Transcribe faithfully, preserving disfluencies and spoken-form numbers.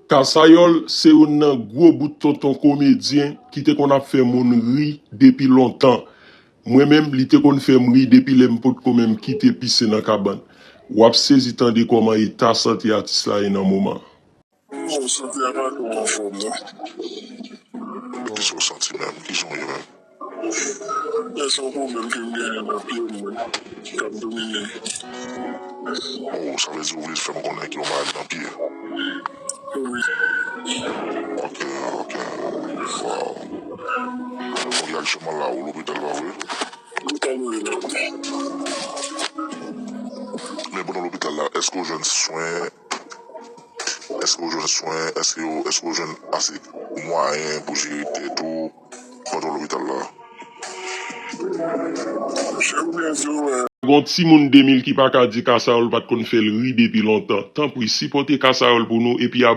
Kasayòl se youn nan gwo bout tonton komedyen ki te konn ap fè moun ri depi lontan. Mwen menm, li te konn fè m ri depi lè m potko menm kite pise nan kabann. W ap sezi tande kòman eta sante atis la ye nan moman an. Bon, sante a pa twò anfòm, non. Kisa w santi menm? Kijan w ye menm? Men se yon pwoblèm ke m genyen nan pye m, wi, k ap domine m. Oh, sa vle di ou vle fè m konnen ke yon maladi nan pye? Wi. Ok, ok. Wow. Bon, y a, aktyèlman la, ou lopital, pa vre? Lopital, wi, la. Men pandan w lopital la, èske w jwenn swen? Èske w jwenn swen? Èske w, èske w jwenn ase mwayen pou jere tèt ou pandan w lopital la? Jan m te di w, e, Gon timoun de mil ki pa ka di Kasayòl pa t konn fè l ri depi lontan. Tanpri, sipòte Kasayòl pou nou epi abone.